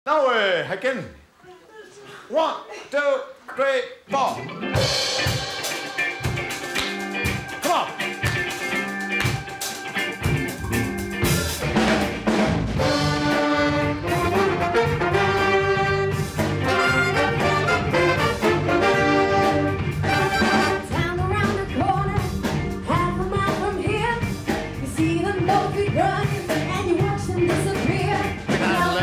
Nou, hy kin. One, two, three, four. Come on. Town around the corner, half a mile from here. You see them both feet running, and you watch them disappear. Now,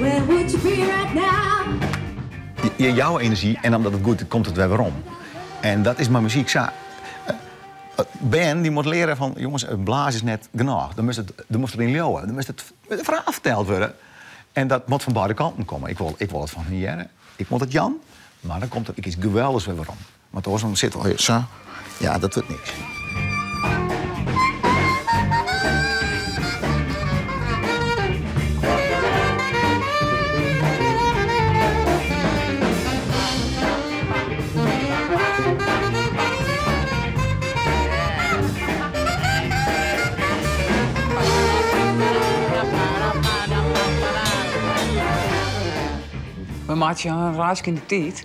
where would you be right now? Je jouwe enerzjy en omdat it goed is, komt it wer werom. En dat is mei muzyk sa. Bern dy moat leare fan, jonges, it blazen is net genôch. Dan moatst it, dan moatst deryn leauwe. Dan moat it ferhaal ferteld wurde. En dat moat fan beide kanten komme. Ik wol, ik wol it fan hun hearre. Ik moat it jaan, mar dan komt der ek iets geweldichs wer werom. Want oars dan sit al sa, ja, dat wurdt niks. We meitsje in reiske yn de tiid.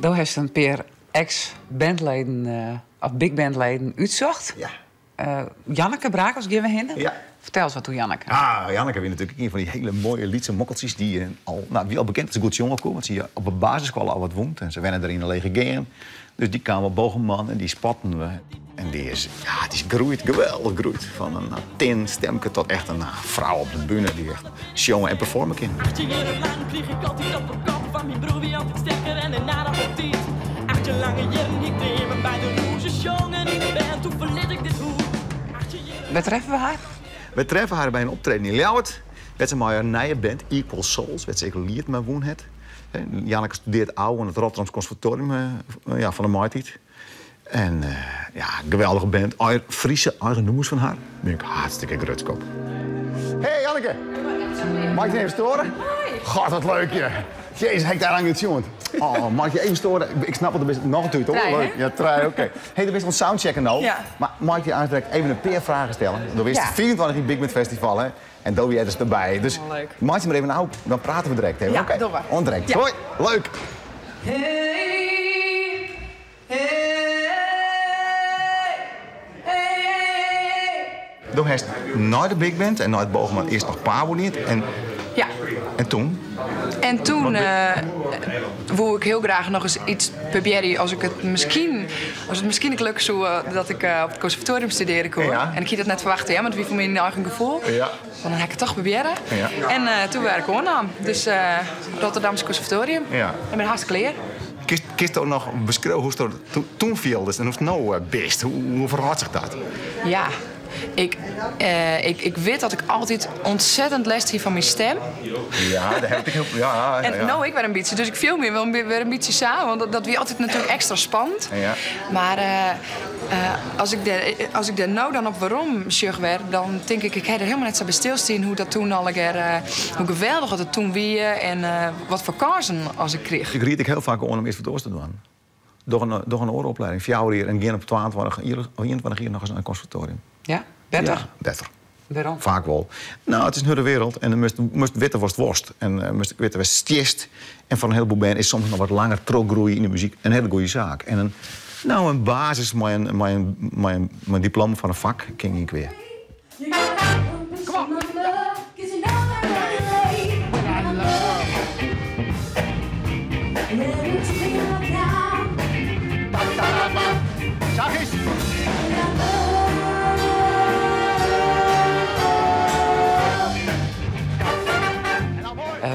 Do hast in pear eks-bandleden of bigbandleden útsocht. Ja. Janneke Brakels gean we hinne. Ja. Fertel ris wat oer Janneke. Ah, Janneke wie natuerlik ien fan dy hiele moaie lytse mokkeltsjes dy't al, no, wie al bekend dat se goed sjonge koe, want se hie op de basisskoalle al wat wûn en se wenne der yn de Lege Geaën. Dus dy kaam op Bogerman en dy spotten we. En dy is, ja, dy is groeid, geweldich groeid. Fan in tin stemke tot echt in frou op de bühne dy't echt sjonge en performe kin. 18 jierren lang krige ik altyd op 'e kop fan myn broer wie altyd sterker en hy nader op tiid. 18 lange jierren hie ik dreamen by de rûze sjongen yn de band, hoe ferlit ik dit hûs? 18 jierren. Wêr treffe we har? Wy treffe har by in optreden yn Ljouwert, wêr't se mei har nije band Equal Souls, wêr't se ek liet mei wûn hat. Janneke studearret ôf oan it Rotterdams Conservatorium ja, fan de maitiid. En ja, geweldige band. Friese eigen nûmers fan har. Bin ik hartstikke grutsk op. Hey Janneke! Mei ik dy even stoaren? God, wat leuk je. Jezus, ha ik dy lang net sjoen. Oh, mei ik dy even stoaren? Ik snap it, do bist noch út, hoor. Leuk. Ja, trije, oké. Hey, do bist oan it soundchecken no. Ja. Mar mei ik dy eins even in pear fragen stelle? Do bist Ja. 24 yn Big Band Festival, hè? En do hearst derby. Dus Leuk. meitsje mar even ôf, dan prate we direkt even. Ja, Oké, dogge we. Oant direkt. Ja. Hoi, leuk! Hey, hey, hey, hey. Do hast nei de Big Band en nei it Bogerman earst noch Pabo dien. En, Ja. en toen? En toen woe ik hiel graach noch ris iets probearje as ik it miskien, as it miskien ek lukke soe dat ik op it konservatorium studearje koe. Ja. En ik hie dat net ferwachte, hear, want it wie foar myn eigen gefoel. Ja. Want dan ha ik it toch probearre. Ja. En toen waard ik oannaam. Dus Rotterdamse Conservatorium. Ja. En bin hartstikke klear. Kinst, kinsto noch beskriuwe hoe'tsto toen fieldest en hoe'tst no bist? Hoe ferhâldt sich dat? Ja, ik, ik, ik wit dat ik altyd ontzettend lêst hie fan myn stim. Ja, dêr ha ik hiel, ja, ja. En no ek wer in bytsje, dus ik fiel my wol wer in bytsje sa, want dat, dat wie altyd natuerlik ekstra spannend. Ja. Mar as ik dêr, as ik dêr no dan op werom sjoch wer, dan tink ik, ik ha der hielendal net sa by stilstien hoe dat toen allegear, hoe geweldich dat it toen wie en wat foar kânsen as ik krige. Ik ried ek hiel faak oan om earst wat oars te dwaan. Doch in, doch in oare oplieding, 4 jier en gean op 22 jier of 21 jier noch ris nei in konservatorium. Ja, better? Ja, better. Wêrom? Faak wol. No, it is in hurde wereld en dan moatst, moatst witte watst wolst. En moatst witte wêr'tst stiest. En foar in heleboel bern is soms noch wat langer trochgroeie yn de muzyk in hiele goede saak. En in, no, in basis mei in, mei in, mei in, mei in diploma fan in fak kin gjin kwea. Come on. Zag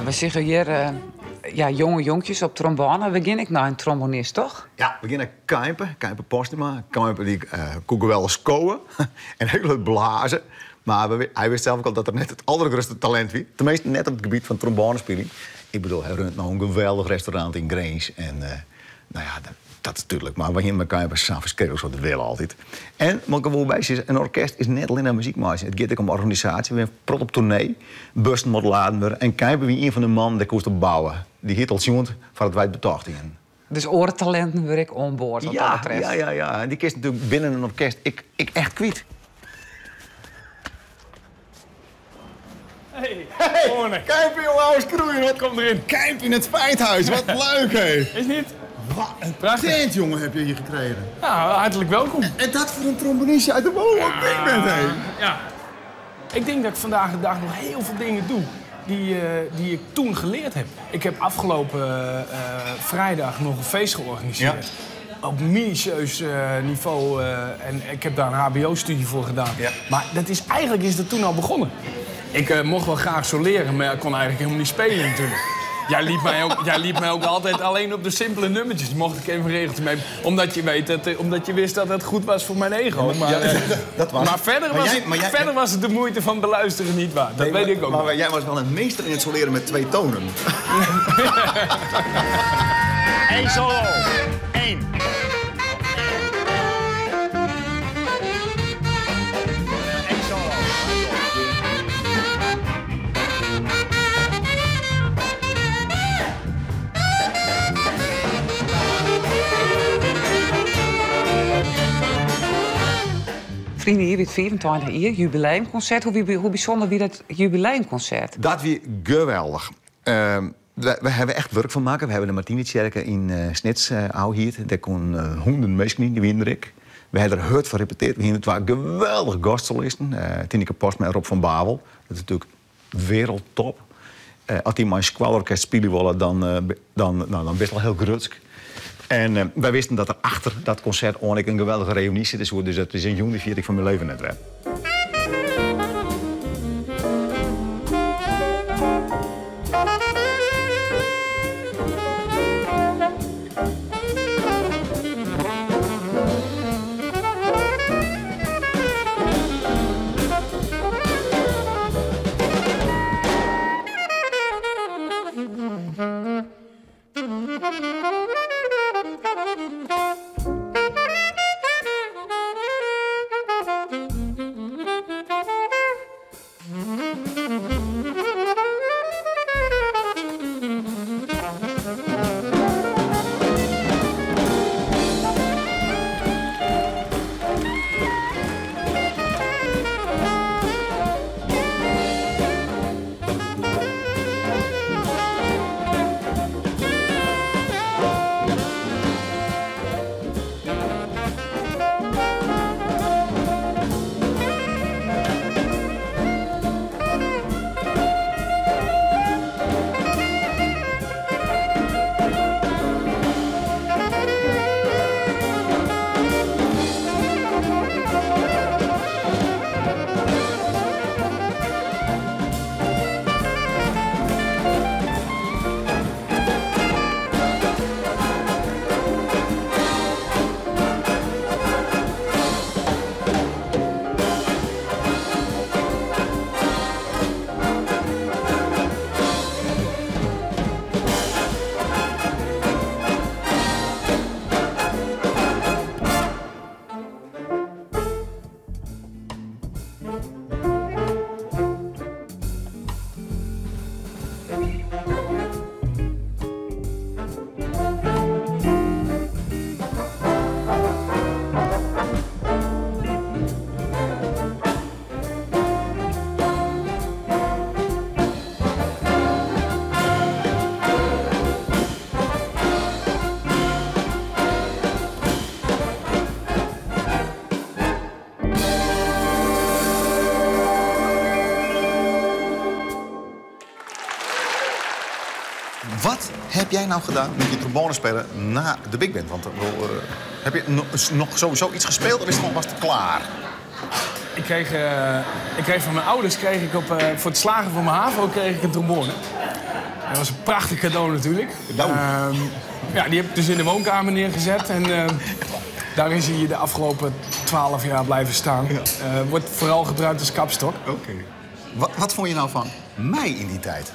We sjogge hjir ja, jonge jonkjes op trombône. We gean ek nei in trombonist, toch? Ja, we gean nei Keimpe, Keimpe Postuma. Keimpe dy koe geweldich skowe en hiel hurd blaze. Mar hy wist sels ek al dat er net it aldergrutste talint wie. Teminsten net op it gebiet fan trombônespyljen. Ik bedoel, hy runt no in geweldich restaurant yn Grins. En no ja, dat is dúdlik. Mar we hiene mei Keimpe sa'n ferskriklik soad wille altyd. En, moat ik der wol by sizze, in orkest is net allinne muzyk meitsjen. It giet ek om organisaasje. We binne prot op toernee. Bussen moatte laden wurde. En Keimpe wie ien fan de mannen dêr koest op bouwe. Dy hie it al sjoen foardat wy it betocht hiene. Dus oare talinten wurde ek oan board wat dat betreft. Ja, ja, ja. En dy kinst natuerlik binnen in orkest ek, ek echt kwyt. Hey, Hey, Kijp, jongen, oude skroeien. Wat Kom erin. Kijp in het Feithuis, wat leuk, hé. Is niet? Wat een Prachtig. tent, jongen, heb je hier gekregen. Ja, hartelijk welkom. En dat voor een trombonistje uit de Bowen Big Band, hé. Ja. Ik denk dat ik vandaag de dag nog heel veel dingen doe die ik toen geleerd heb. Ik heb afgelopen vrijdag nog een feest georganiseerd. Op minutieus niveau. En ik heb daar een HBO-studie voor gedaan. Ja. Maar eigenlijk is dat toen al begonnen. Ik mocht wel graag soleren, maar ik kon eigenlijk helemaal niet spelen natuurlijk. Jij liet mij ook altijd alleen op de simpele nummertjes. Mocht ik even regeltje mee. Omdat je wist dat het goed was voor mijn ego. Maar, Ja, dat was maar het. verder, Maar was, jij- het, maar jij- verder was het de moeite van beluisteren niet waard. Dat Nee, weet maar- ik ook Maar nog. jij was wel een meester in het soleren met 2 tonen. Eén solo. 1. Eén solo. Vrienden, hier weer 25 jaar, jubileumconcert. Hoe bijzonder wie dat jubileumconcert? Dat wie geweldig. We hebben echt werk van maken. We hebben de Martinitjerke in Snits ouw hier. Daar kon honderden mensen in, die winderik. We hebben er hard voor gerepeteerd. We hebben het waren geweldige gastsolisten. Tineke Postma en Rob van Bavel. Dat is natuurlijk wereldtop. Als die mijn squalorkest spelen willen, dan best wel heel grutsk. En wij wisten dat er achter dat concert ook een geweldige reunie zit. Dus dat is in juni vier ik van mijn leven net weer. Wat heb jij nou gedaan met je trombonespeler na de big band? Want heb je nog sowieso iets gespeeld of is het gewoon was het klaar? Ik kreeg van mijn ouders, kreeg ik op, voor het slagen van mijn HAVO kreeg ik een trombone. Dat was een prachtig cadeau natuurlijk. Nou. Die heb ik dus in de woonkamer neergezet. En daar is hij de afgelopen 12 jaar blijven staan. Ja. Wordt vooral gebruikt als kapstok. Oké. Wat vond je nou van mij in die tijd?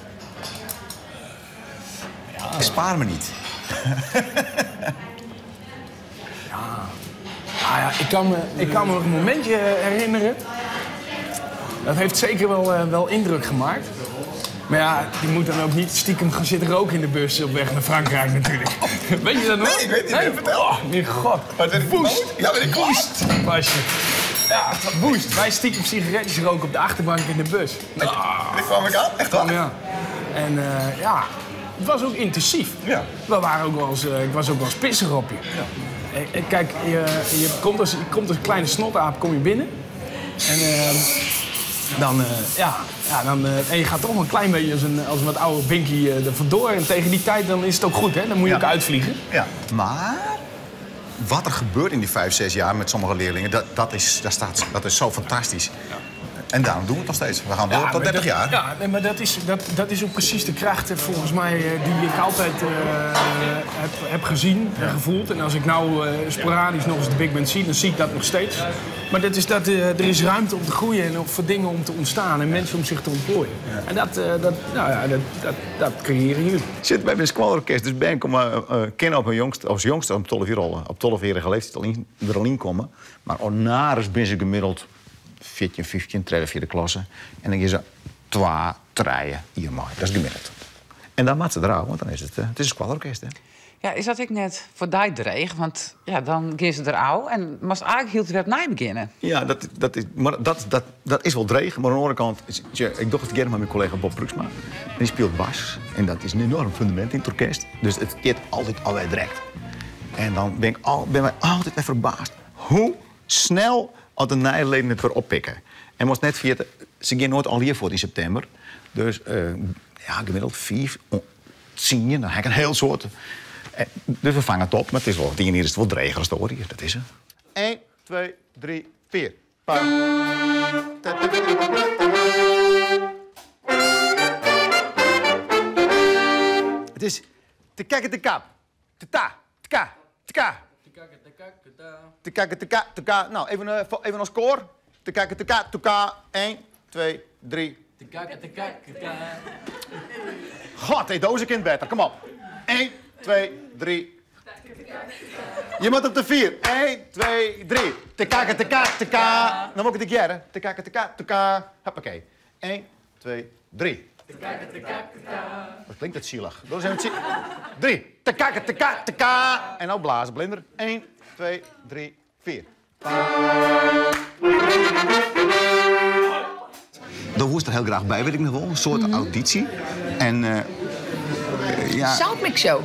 Ja. Spaar me niet. Ja. Ah ja, ik kan me nog een momentje herinneren. Dat heeft zeker wel indruk gemaakt. Maar ja, die moet dan ook niet stiekem gaan zitten roken in de bus op weg naar Frankrijk natuurlijk. Weet je dat nog? Nee, ik weet het niet. Nee? Vertel. Oh, mijn god. Maar ben ik Woest. boos? Ja, ben ik Woest was je. Ja, woest. Wij stiekem sigaretjes roken op de achterbank in de bus. Daar kwam ik aan, echt waar? Ja. En ja, het was ook intensief. Ja. We waren ook wel eens, ik was ook wel eens pissig op je. Ja. Kijk, je komt als een kleine snotaap kom je binnen. En dan, ja, ja, dan, en je gaat toch een klein beetje als een wat oude binkie er vandoor. En tegen die tijd dan is het ook goed, hè? Dan moet je ook uitvliegen. Ja. Maar wat er gebeurt in die 5, 6 jaar met sommige leerlingen, dat is zo fantastisch. Ja. En daarom doen we het nog steeds. We gaan door tot 30 jaar. Ja, nee, maar dat is ook precies de kracht volgens mij die ik altijd heb gezien en gevoeld. En als ik nou sporadisch nog eens de big band zie, dan zie ik dat nog steeds. Maar dat is dat, er is ruimte om te groeien en voor dingen om te ontstaan en mensen om zich te ontplooien. Ja. En dat creëren jullie. Zit bij mijn squalorkest, dus ben ik om kennen op hun jongste, als jongste op 12 jaar al, op 12-jarige leeftijd er al in komen. Maar ornaris ben ze gemiddeld 14, 15, 3, 4e klasse. En dan is ze 2, 3 hier maar. Dat is gemiddeld. En dan maakt ze eruit, want dan is het is een squalorkest, hè. Ja, is dat ik net voor die dreig? Want ja, dan gaan ze er en moest eigenlijk heel het weer opnieuw beginnen. Ja, dat is wel dreig. Maar aan de andere kant, ik dacht het keer met mijn collega Bob Pruiksma. En die speelt bas. En dat is een enorm fundament in het orkest. Dus het keert altijd alweer direct. En dan ben wij altijd weer verbaasd hoe snel al de nijleden het weer oppikken. En was net via ze gaan nooit al hier voor in september. Dus ja, gemiddeld 4, 10, dan heb ik een heel soort. Dus we vangen het op, maar het is wel, die hier is het wel dreger als de oor hier, dat is het. 1, 2, 3, 4. Pam. Het is te kijken te kap. Te ta, te ka, te ka. Te kijken, te ka, te ka. Nou, even als koor. Te kijken, te ka, te ka. 1, 2, 3. Te kijken, te kijken, te ka. God, hey, dozenkind beter. Kom op. 1, 2, 3. Je moet op de 4. 1, 2, 3. Te kijken, te ka, te ka. Dan moet ik het een keer, hè. Te kijken, te ka, te ka. Hoppakee. 1, 2, 3. Te kijken, te kijken, te ka. Dat klinkt het zielig. Dat is even zielig. 3. Te kijken, te ka, te ka. En nou blazen, blinder. 1, 2, 3, 4. Daar woest er heel graag bij, weet ik nog wel. Een soort auditie. En ja. Soundmix Show.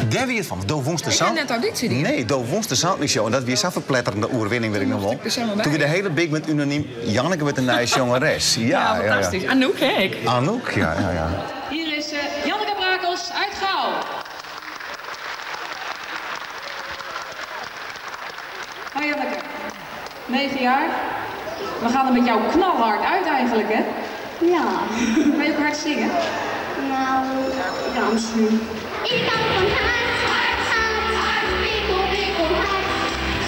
Daar wie het van. Do wonst de Ik heb net auditie die. Nee, Do wonst de Soundmix Show. En dat weer zo'n verpletterende oerwinning, weet ik nog wel. Toen we de hele big band unaniem Janneke met een nice jongeres. Ja, ja, fantastisch. Ja, ja. Anouk, hè? Ik. Anouk, ja. Hier is Janneke Brakels uit Gouw. Hoi Janneke, 9 jaar. We gaan er met jou knalhard uit eigenlijk, hè? Ja. Kan je ook hard zingen? Nou, ja, misschien. Ik hou van hart, hart, hart, hart, wikkel, wikkel, hart.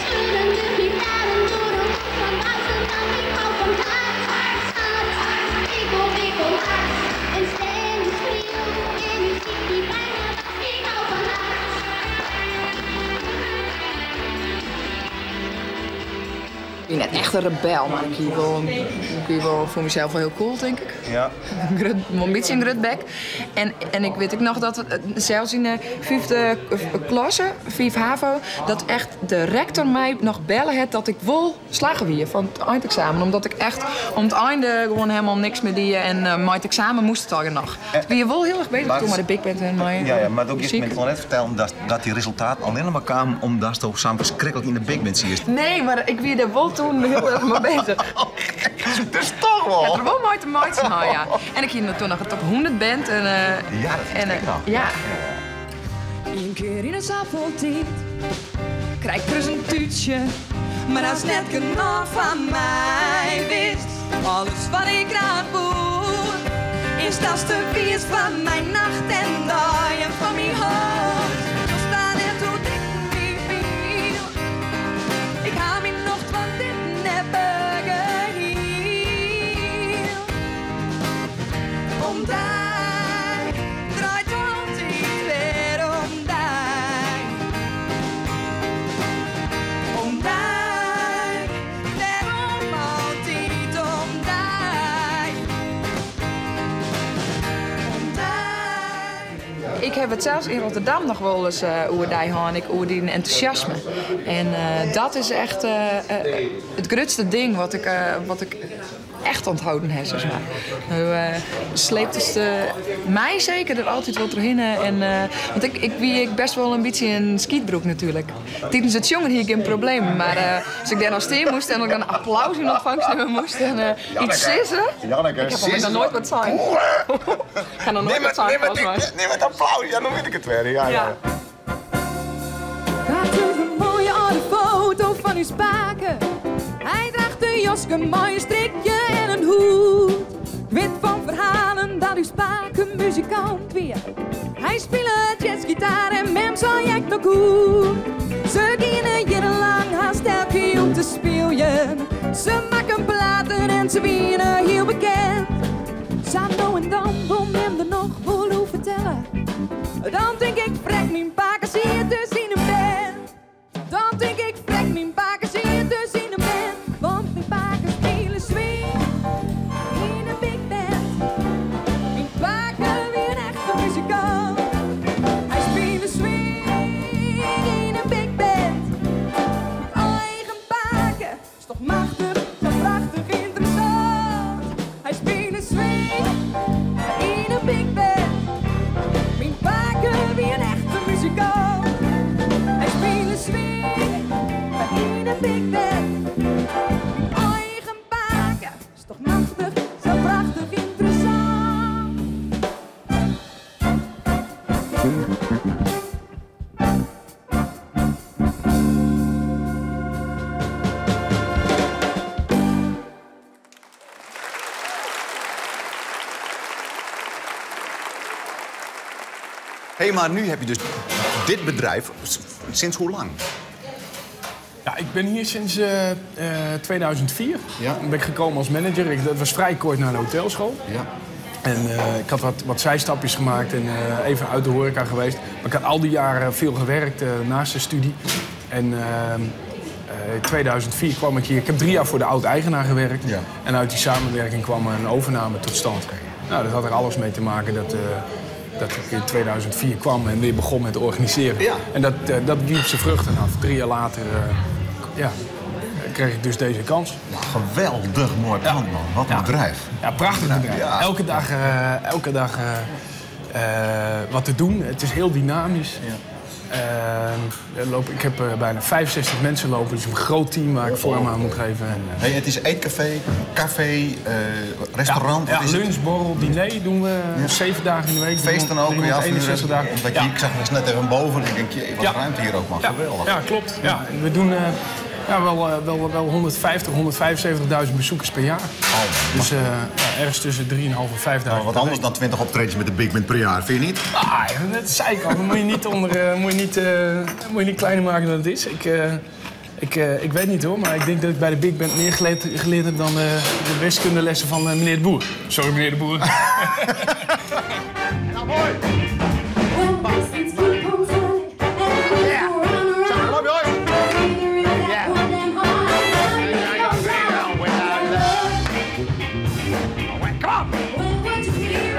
Schudden de gitaren door de hoek van buitenland. Ik hou van hart, hart, hart, hart, wikkel, wikkel, hart. Een stem die schreeuwt en muziek die bijna was. Ik hou van hart. Ik ben net echt een rebel, maar ik hier wel voor mezelf wel heel cool, denk ik. Ja. Een beetje een grutbek. En ik weet ook nog dat zelfs in de 5e klasse, 5 HAVO, dat echt de rector mij nog bellen had dat ik wel slagen wie van het eindexamen. Omdat ik echt om het einde gewoon helemaal niks meer deed en mijn examen moest het al nog. Ben je wel heel erg bezig toen maar de big band en mijn Ja, maar ook is met net vertellen dat die resultaat alleen maar kwam omdat ze samen verschrikkelijk in de big band zie. Nee, maar ik wie er wel toen heel erg mee bezig. Dus toch wel? Ja, er wel mooi te mooi zijn, ja. En ik ging toen nog een top 100 band. En, ja, dat vind ik nog. Ja. Eén keer in het zoveel tijd krijg ik er een toetje. Maar dat is net genoeg van mij wist. Alles wat ik graag voel is dat de wies van mijn nacht en dag en van mijn hoofd. Toen staan en toen ik niet viel. Ik hou me nog van dit neppe geheel. Om daar draait altijd weer om daar. Om daar, waarom altijd om daar. Om daar. Ik ha it sels yn Rotterdam noch wolris oer dy hân, ek oer dyn entûsjasme. En dat is echt it grutste ding wat ik, wat ik echt onthouden ha, sis mar. No sleeptest my seker der altyd wol trochhinne. En, want ik, ik wie ek best wol in bytsje in skytbroek natuerlik. Tidens it sjongen hie ik gjin probleem, mar as ik dêr dan stean moast en ik dan applaus yn ûntfangst nimme moast en yts sizze. Janneke, Ik ha noch noait wat sein. Ik ha noch noait wat sein, folgens my. Nim it applaus, ja, no wit ik it wer. Ja, ja. Wat in moaie âlde foto fan ús pake. Hy draacht in jaske mei in strikje en in hoed. Ik wit fan ferhalen dat ús pake muzikant wie. Hy spile jazzgitaar en mem sei ek noch goed. Se giene jierrenlang hast elke jûn te spyljen. Se makken platen en se wiene hiel bekend. Sa no en dan wol mem der noch wol oer fertelle. Dan tink ik, frek, myn pake siet dus yn in band. Dan tink ik, frek, myn pake siet dus yn in band. Want myn pake spile swing yn in big band. Myn pake wie in echte muzikant. Hy spile swing yn in big band. Myn eigen pake is toch machtich, sa prachtich ynteressant. Hy spile swing yn in big band. Myn pake wie in echte muzikant. Hy spile swing yn in big band. Myn eigen pake is toch machtich, sa prachtich ynteressant. Hé, maar nu heb je dus dit bedrijf sinds hoe lang? Ja, ik ben hier sinds 2004. Ja. Ben ik gekomen als manager. Ik, dat was vrij kort na de hotelschool. Ja. En ik had wat zijstapjes gemaakt en even uit de horeca geweest. Maar ik had al die jaren veel gewerkt naast de studie. En in 2004 kwam ik hier. Ik heb 3 jaar voor de oud-eigenaar gewerkt. Ja. En uit die samenwerking kwam een overname tot stand. Nou, dat had er alles mee te maken dat ik in 2004 kwam en weer begon met organiseren. Ja. En dat wierp zijn vruchten af. 3 jaar later kreeg ik dus deze kans. Geweldig mooi plan, man. Wat een bedrijf. Ja, prachtig bedrijf. Ja. Elke dag wat te doen. Het is heel dynamisch. Ja. Ik heb bijna 65 mensen lopen, dus een groot team waar ik vorm aan moet geven. En Hey, het is eetcafé, café, restaurant. Ja, wat is het? lunch, borrel, diner doen we 7 dagen in de week. Feesten ook, ja, 361 dagen. Omdat Ja. ik zag dus net even boven en ik denk, jee, wat ruimte hier ook, man. Ja. Geweldig. Ja, klopt. Ja, en we doen wel 150, 175.000 bezoekers per jaar. Oh, Dus ergens tussen drieënhalf en 5.000. Wat anders dan 20 optredens met de Big Band per jaar, vind je niet? Ah, ja, dat zei ik al. Dat moet je niet onder, moet je niet, moet je niet kleiner maken dan het is. Ik weet niet hoor, maar ik denk dat ik bij de Big Band meer geleerd heb dan de wiskundelessen van meneer de Boer. Sorry, meneer de Boer.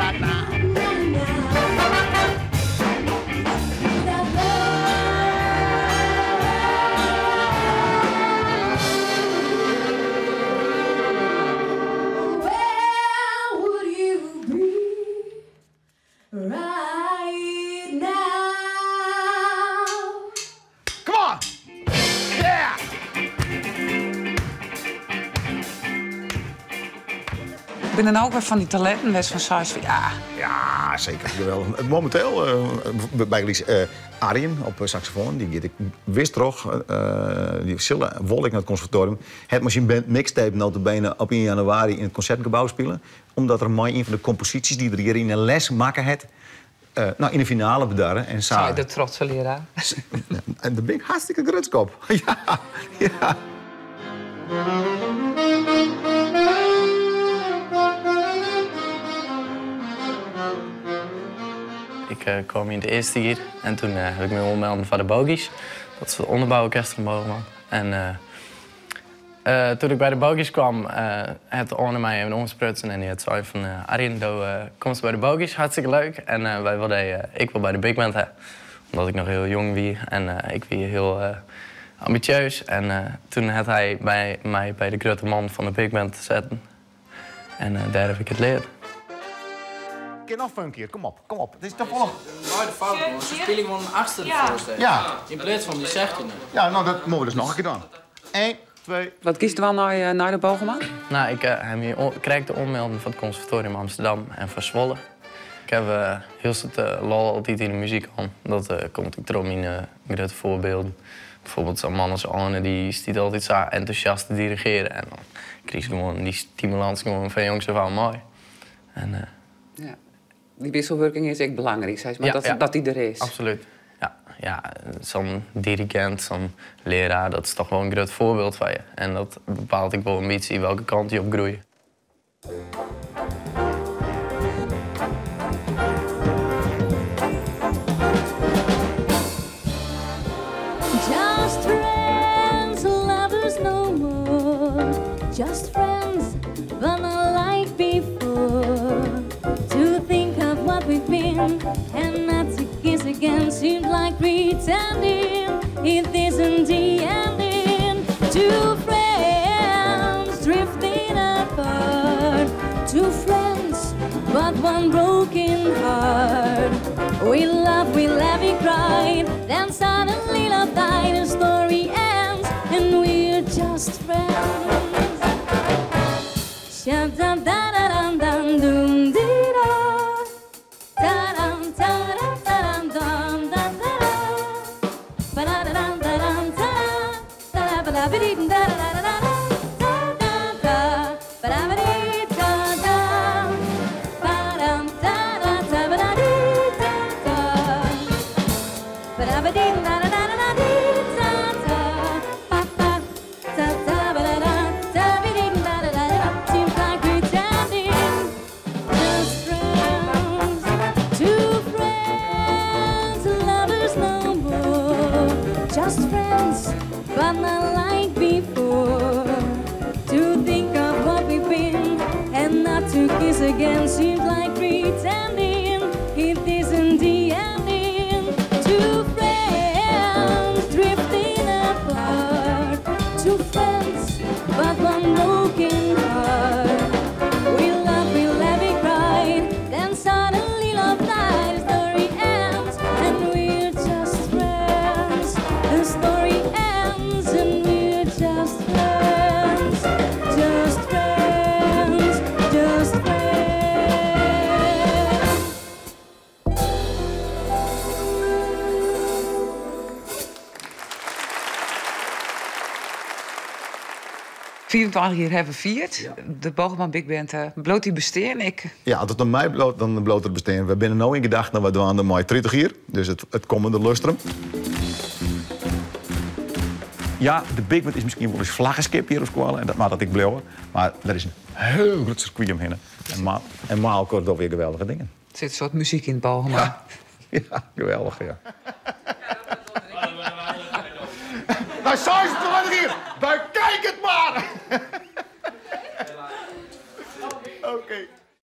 Right now. Come on! Yeah! Ik ben dan ook weer van die talenten best van Sars. Van, ja. Ja, zeker. Jawel. Momenteel bij Lies Arjen op saxofoon. Die gaat, ik wist toch, die zullen wol ik naar het conservatorium. Het machine band mixtape nota bene op 1 januari in het concertgebouw spelen. Omdat er mooi een van de composities die er hier in een les maken het. In de finale bedarren. En Zou je de trotse leraar? En de big hartstikke grutskop. Ja, ja. Ik kwam in de eerste keer en toen heb ik me aangemeld voor de bogies. Dat is het onderbouworkest van Bogerman. En Toen ik by de Bogies kwam, hat Arne my even oansprutsen en dy hat sein fan Arjen, do komst by de Bogies, hartstikke leuk. En wy wolle dy ek wol by de big band ha. Omdat ik noch hiel jong wie en ik wie hiel ambitieus. En toen hat hy my by de grutte man fan de big band setten. En dêr haw ik it leard. Kin noch funkier, kom op, kom op. It is te folle. Mei de fout gewoan, se spylje gewoan in achtste derfoar stean. Ja. Yn pleats fan dy sechtjinde. Ja, no dat moatte we dus noch in kear dwaan. Eén, twee. Wat giest dwaan nei de Bogerman? No, ik ha my krekt oanmelden foar it konservatorium Amsterdam en foar Zwolle. Ik haw hiel soad lol altyd yn de muzyk hân. Dat komt ek troch myn grutte foarbylden. Bijvoorbeeld sa'n man as Arne, dy stiet altyd sa entûsjast te dirigearjen. En dan krijst gewoan dy stimulans gewoan fan jongs af oan mei. En, Ja. Dy wisselwurking is ek belangryk, sis mar, dat dy der is. Absolút. Ja, ja, sa'n dirigint, sa'n learaar, dat is toch wol in grut foarbyld foar je. En dat bepaalt ek wol in bytsje welke kant je op groeie. Just friends, lovers no more. Just friends, but not like before. To think of what we've been and not to kiss again seems like pretending it isn't the ending. Two friends drifting apart. Two friends, but one broken heart. We love, we laugh, we cried. Then suddenly love died. The story ends, and we're just friends. Sha-da-da-da-dum-dum, dee-da. Da-dum, da-dum, da-dum, dum, da-da-da. Ba-da-da-dum, da-dum, da-da. Da-da-ba-da-ba-dee-dum, da-da-da-da-da. Da-da-da. Ba-da-ba-dee-da-da. Ba-dum, da-da-da-ba-da-dee-da-da. Ba-da-ba-dee-dum, da-da-da-da-da-dee-da-da. Ba-ba, da-da-ba-da-da, da-ba-dee-dum, da-da-da-da. Seems like pretending. Just friends, two friends, lovers no more. Just friends, but not like before. To think of what we've been and not to kiss again seems like pretending it isn't the ending. Two friends drifting apart. Two friends, but one broken heart. We love, we laugh, we cried. Then suddenly love died. The story ends, and we're just friends. The story ends, and we're just friends. Just friends, just friends. 24 jier hawwe we fierd. De Bogerman Big Band bliuwt dy bestean. Ik... Ja, as it oan my bliuwt, dan bliuwt er bestean. We binne no yn gedachten wat dwaande mei 30 jier, dus it kommende lustrum. Ja, de Big Band is miskien wol ús flaggeskip hjir op skoalle en dat moat dat ek bliuwe. Mar der is in hiel grut sirkwy omhinne. En mei elkoar dogge we geweldige dingen. Der sit in soad muzyk yn it Bogerman. Ja, ja, geweldich, ja.